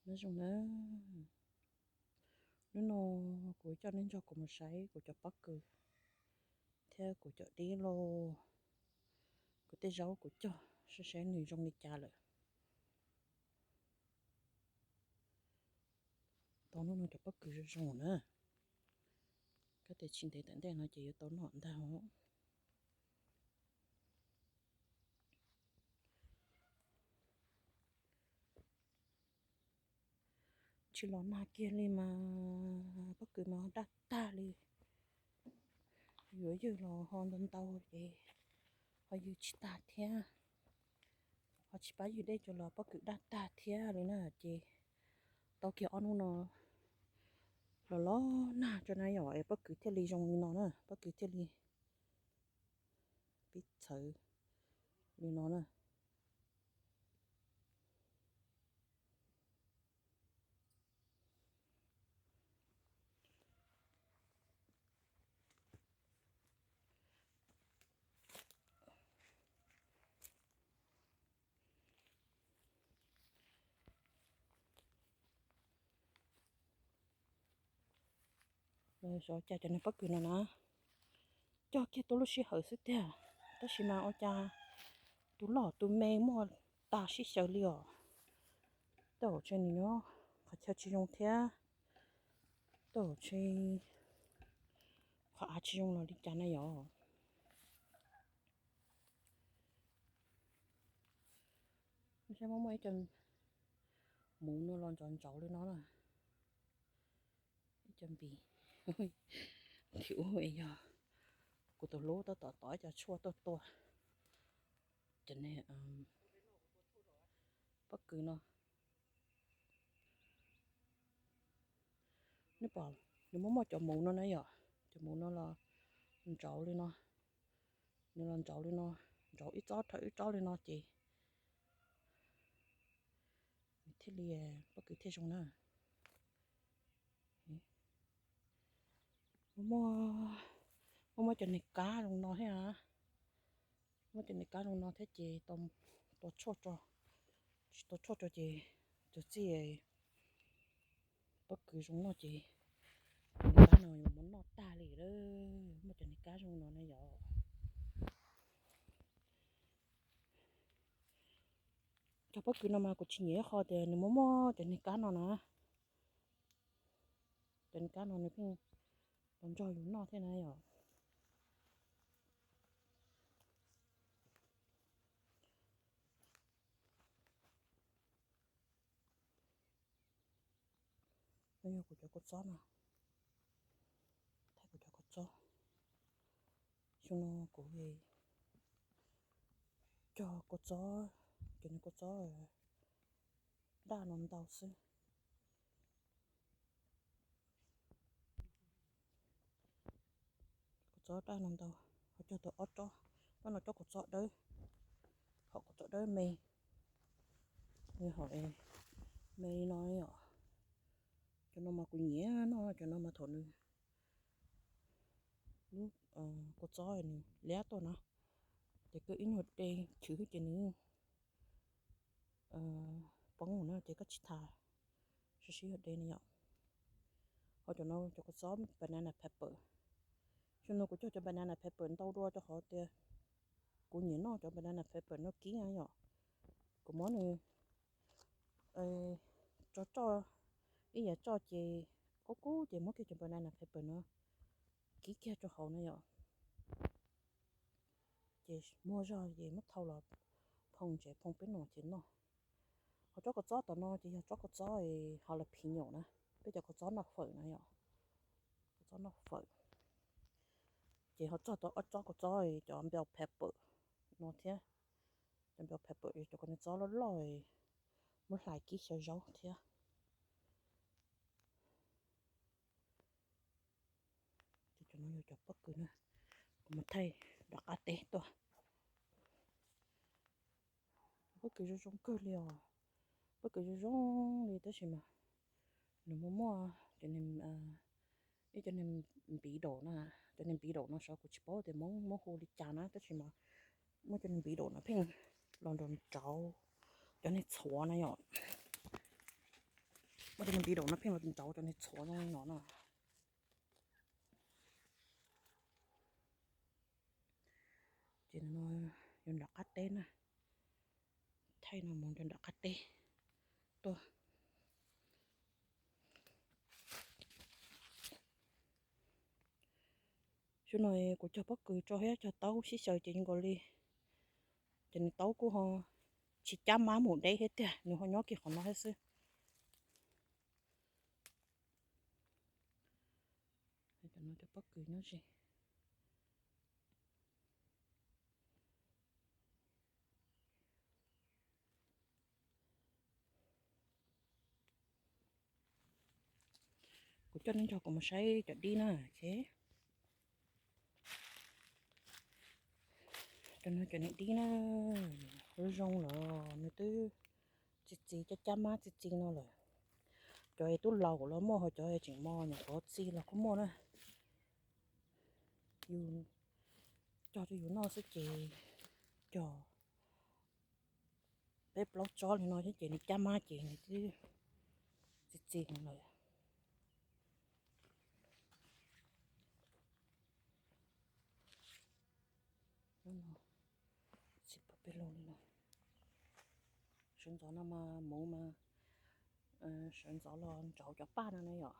Nyob zoo na, hnub no kuv coj nej nrog kuv mus saib kuv cov pob kws thiab kuv cov dib los, kuv tej zaub kuv cog saib saib nws zoo li cas lawm. Tau hnub no cov pob kws zoo zoo na, kab tias tsis ntev tom ntej no ces yuav tau noj ntag os. Tsis los nag kiag li mas pob kws mas daj tag li. Yuav ywg los ho ntau ntau ces ho ywg tsis tag thiab. Ho tsis pab ywg dej tso los pob kws daj tag thiab li na ces tau kiag ob hnub no los los nag tso na yom es pob kws thiaj li zoo li no na, pob kws thiaj li pib txhawv li no na. Xyov cas cov niag pob kws no na, cog kiag tuaj lub sij hawm xwb tiag, tab sis mas ua cas tus loj tus me muaj tag sib xyaw li os. Tej zaum ntshe nws nyob qhov chaw tsis zoo thiab, tej zaum ntshe qhov av tsis zoo los li cas na yom. Saib muaj muaj ib co muv no los ntsauv ntsauv li no na. Ib co npis, nthim ub yog kuv tus hlub tab tom tov ib co tshuaj tuaj tua cov niag pob kws no. Nej pom nws muaj muaj cov muv no na yom, cov muv no los ntsauv li no, nws los ntsauv li no, ntsauv ib tsob dhau ib tsob li no ces nws thiaj li, pob kws thiaj zoo na. Muaj, muaj muaj cov niag kab zoo no thiab, muaj cov niag kab zoo no thiab ces tua tshuaj tso, tsis tua tshuaj tso ces tus txij pob kws zoo noj ces niag kab no yuav muab noj tag li lawm, muaj cov niag kab zoo no na yom. Cov pob kws no mas kuv tsis nyiam ib qho tias nws muaj muaj cov niag kab no na. Cov niag kab no nws pheej los nrog yus noj thiab na yom. No yog kuv cov kua txob no, thaij kuv cov kua txob. Xyoo no kuv cog kua txob, cov niag kua txob daj no ntau xwb. Kua txob daj no ntau, ho cog tau ob tsob, tsob no cov kua txob dawb, hom kua txob dawb me, hom me li no yom. Cov no mas kuv nyiam noj cov no mas thaum nws lub kua txob nws liab tuaj na, ces koj ib nyuag de chwv ces nws poob na ces koj tsis tas, sib sib yuav de na yom. Ho cov no cov kua txob banana pepper, xyoo no kuv cog cov banana pepper ntau dua rau qhov tias kuv nyiam noj cov banana pepper no kib na yom. Kuv muab nws tso, tso ib yam tso ces kub kub ces muab kiag cov banana pepper no kib kiag rau hauv na yom. Ces muag zog ces muab thau los phoo tsev, phoo peb nus ces noj. Ho tsob kua txob tom no ces yog tsob kua txob jalapeno na, peb cov kua txob noj fawm na yom, kua txob noj fawm. Ces ho txog tau ob tsob kua txob cov bell pepper no thiab. Cov bell pepper cov kua txob loj loj muab hlais kib xyaw zaub thiab. Ces cov no yog cov pob kws na, kuv mus thaij rov qab teb tuaj. Pob kws zoo zoo kawg li os, pob kws zoo zoo li tab sis mas nws muaj muaj cov, ib cov niag npiv daum na, cov niag npiv daum no xyov kuv tsis paub tias Hmoob muab hu li cas na tab sis mas muaj cov niag npiv daum no pheej los nrauv nrauv cov niag txhuav na yom. Muab cov ntiv daum no pheej los ntsauv cov niag txhuav zoo li no na. Ces no yuav nram qab teb na, thaij no mus rau nram qab teb tuaj. Xyoo no kuv cog pob kws tso thiab cog taub sib xyaw ces zoo nkaus li cov niag taub kuj ho tsis cab mab mus deb thiab tiag, nws ho nyob kiag qhov no thiab xwb. Cov no cov pob kws nyob ze. Kuv coj nej nrog kuv mus saib cov dib na, ok. Cov no cov niag dib na, lub zoo lawm nws twb txi txiv, cab cab mab txi txiv no lawm. Cov es twb laus los muaj, ho cov es tseem mos nyuam qhuav txi los kuj muaj na. Yus cog rau yus noj xwb ces cog peb plaub tsob li no thiab ces nws cab mab ces nws twb txi txiv lawm. Tsis pom peb lug li no. Sawv ntxov no mas muv mas, sawv ntxov los ntsauv cov paj no na yom.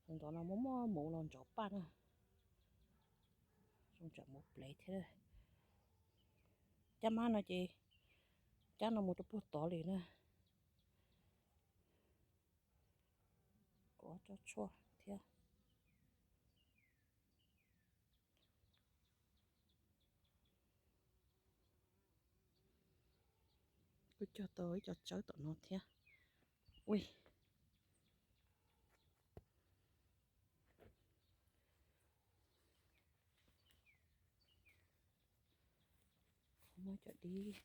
Sawv ntxov no muaj muaj muv los ntsauv paj na. Zoo tsam muv plev thiab. Cab mab no ces cab no mus rau puag tod li na. Kuv ob tsob tshuaj thiab. Kuj cog tau ib co tsawb tom no thiab. Ui, muab cov dib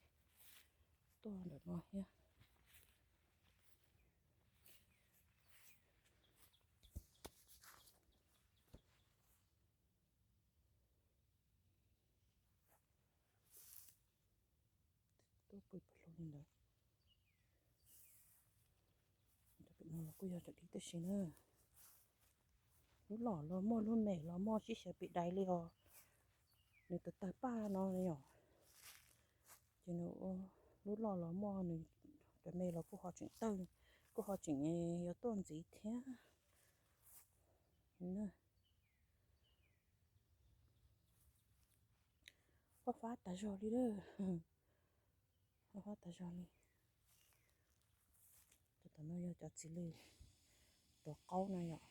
tuaj ntawm no thiab. Tuaj pw pawg lug li ntawd. Cov pem no los kuj yog cov dib tib si na. Lub loj los muaj, lub me los muaj, sib xyaw pim dais li os. Nws tawg tawg paj no yom. Ces nws lub loj los muaj, nws cov me los kuj ho tseem tawg, kuj ho tseem yuav tuaj ntxiv thiab. Fab fab tas zog li lawm. Fab fab tas zog li. Cov tom no yog cov txiv lws tuav qaub na yom.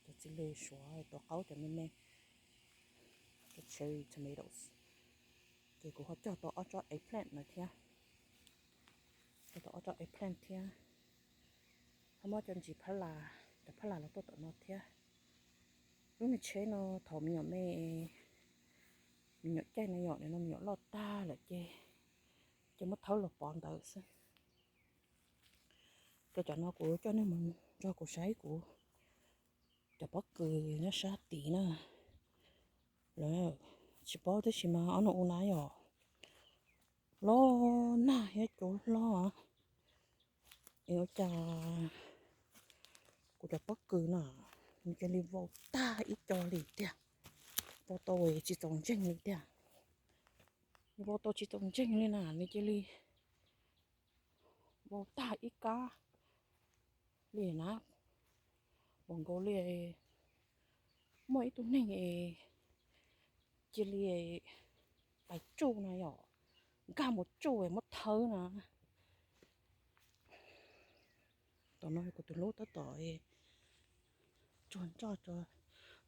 Cov txiv lws suav tuav qaub cov me me, cov cherry tomatoes. Ces kuv ho cog tau ob tsob eggplant no thiab. Cog tau ob tsob eggplant thiab. Ho muab cov ntsis phab las, cov phab las los tuaj tom no thiab. Lub niag tsheb no thaum me nyuam me, me nyuam caij no yom, nim no me nyuam loj tag lawm ces, ces muab thawb los pov ntawd xwb. Ces cov no kuv coj nej mus nrog kuv saib kuv cov pob kws nyob sab tid na. Lawv tsis paub tab sis mas ob nus u na yom, loj nag thiab cua hlob. Es ua cas kuv cov pob kws na nws cia li vau tag ib co li tiag, vau tau tsis txaus ntseeg li tiag. Vau tau tsis txaus ntseeg li na, nws cia li vau tag ib kab li na. Npaum nkaus li muaj ib tug neeg cia li pais tsuj na yom, nkag mus tsuj muab thawb na. Tom no kuv tus hlub tab tom tsuag nroj,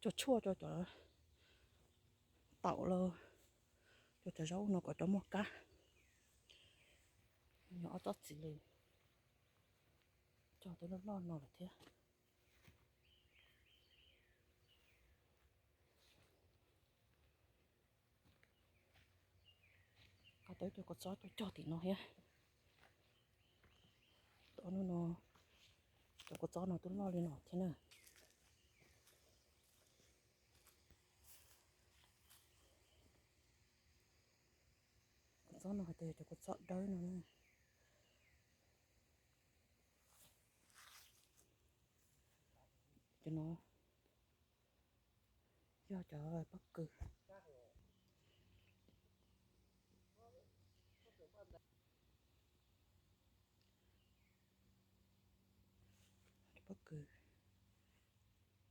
tsuag tshuaj rau cov taum los rau cov zaub no kom rov muaj kab. Yog ob tsob txiv lws, cog tau loj loj no lawm thiab. Qab tau cov kua txob tuaj cog tim no thiab. Tom no cov kua txob no twb loj li no thiab na. Kua txob no hais tias cov kua txob dawb no na. No yog cov pob kws, pob kws,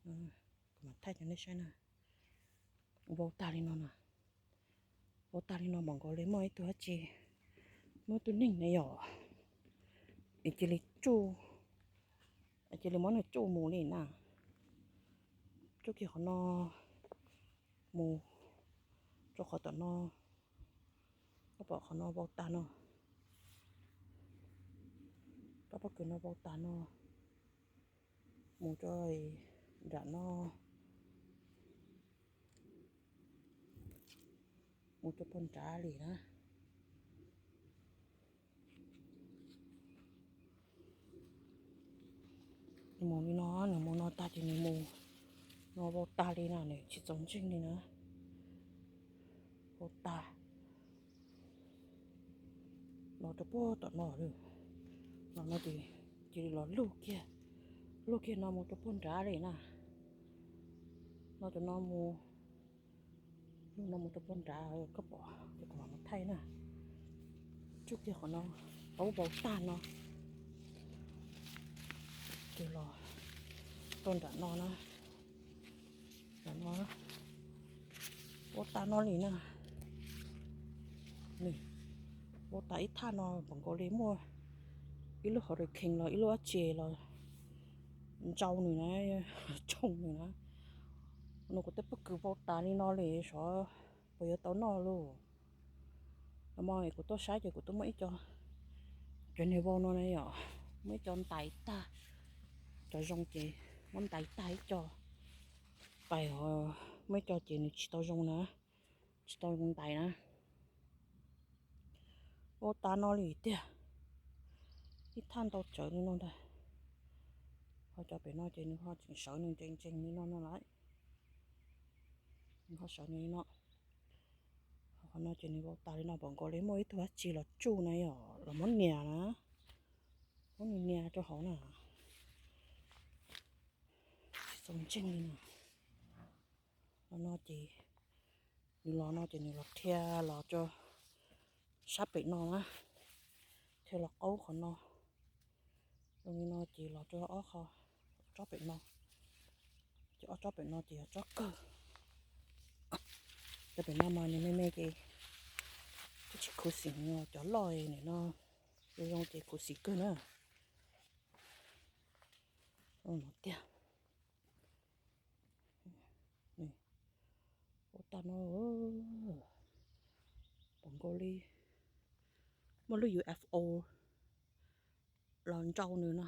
kuv mam thaij cov nej saib na. Vau tag li no na, vau tag li no npaum nkaus li muaj ib tug dab tsi, muaj ib tug neeg na yom, es cia li tsuj, cia li muab nws tsuj mus li na. Tsuj kiag qhov no mus rau qhov tom no, koj pom qhov no vau tag no, rab pob kws no vau tag no, mus rau nram no, mus rau puag nrad li na. Nws mus li no, nws mus no tag ces nws mus no vau tag li na, nws tsis txaus ntseeg li na. Vau tag, los rau puag tom no, los no ces cia li los lug kiag, lug kiag no mus rau puag nrad li na. No rau no mus, lug no mus rau puag nrad, koj pom ces kuv mam mus thaij na. Tsuj kiag qhov no, qhov vau tag no, ces los rau nram no na, nram no, vau tag no li na. Vau tag ib thaj no npaum nkaus li muaj ib lub hurricane los ib lub dab tsi los ntsau nws na, tsoo nws na. No kuv tej pob kws vau tas li no li, xyov puas yuav tau noj lauj. Los mas kuv tuaj saib ces kuv twb muab ib co, cov niag vau no na yom, muab ib co ntais tag, cov zoo ces muab ntais tag ib co, pais, muab ib co ces nws tsis tau zoo na, tsis tau zoo ntais na. Vau tas no li tiag, ib thaj ntau tsawv li no ntag. Ho cov pem no ces nws ho tseem sawv nws ntsees ntsees li no no lawm. Nws ho sawv nws li no. Ho qhov no ces nws vau tas li no npaum nkaus li muaj ib tug dab tsi los tsuj na yom, los muab nias na, muab nws nias rau hauv na. Tsis txaus ntseeg li na. Los no ces nws los no ces nws los dhia los rau sab pem no na, dhia los qaub qhov no. Zoo li no ces los rau ob qho, tsob pem no, ces ob tsob pem no ces yog tsob kawg. Cov pem no mas nws me me ces twb tsis khuv xim, cov loj nim no zoo zoo ces khuv xim kawg na. No tiag. Ua tas no, npaum nkaus li muaj lub U F O los ntsau nws no.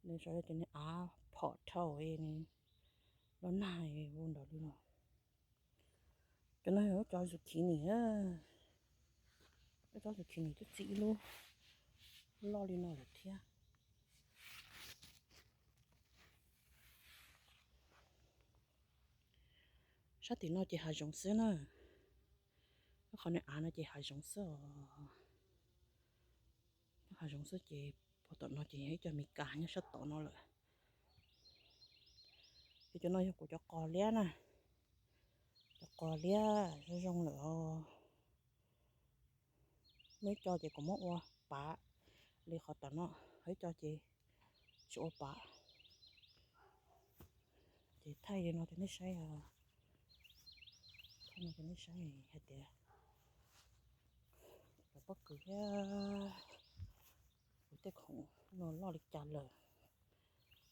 Nws sawv ces nws av phom dhau, nws los nag ua ntawd li no. Cov no yog cov zucchini, cov zucchini twb txi ib lub loj li no lawm thiab. Sab tim no ces hav zoov xwb na. Qhov nws av no ces hav zoov xwb os. Hav zoov xwb ces puag tom no ces yog ib co Mes Kas nyob sab tom no lawm. Ces cov no yog kuv cov qos liab na, cov qos liab zoo zoo lawm os. Muaj ib co ces kuv muab ua pav li qhov tom no, ho ib co ces tsis ua pav. Ces thaij li no rau nej saib, thaij no rau nej saib hais tias cov pob kws thiab kuv tej khoom no loj li cas lawm.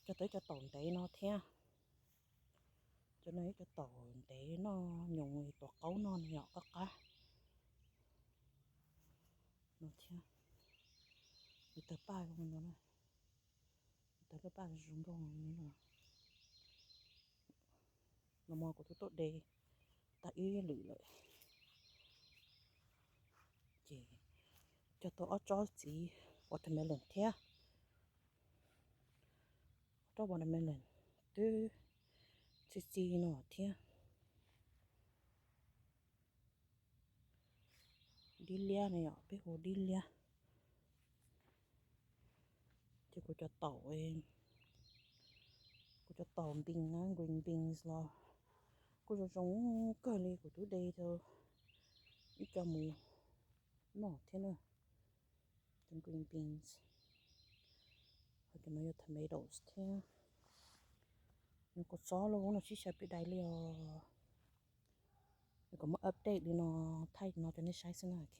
Cog tau ib co taum ntev no thiab. Cov no ib co taum ntev noj nyoos tuav qaub noj no yom, qab qab no thiab. Nws tawg paj zoo no, nws tawg lub paj zoo nkauj no. Los mas kuv twb tuaj de tag ib lwm lawm. Ces cog tau ob tsob txiv watermelon thiab. Ob tsob watermelon twb txi txi no thiab. Dib liab no yom, peb hu dib liab. Kuv cov taum, kuv cov taum beans na, green beans los kuj zoo zoo kawg li, kuv twb de tau ib co mus noj thiab na. Cov green beans, ho cov no yog tomatoes thiab. Nws kua txob los no sib xyaw pes dais li os. Nws kom muaj update li no, thaij no rau nej saib xwb na, ok.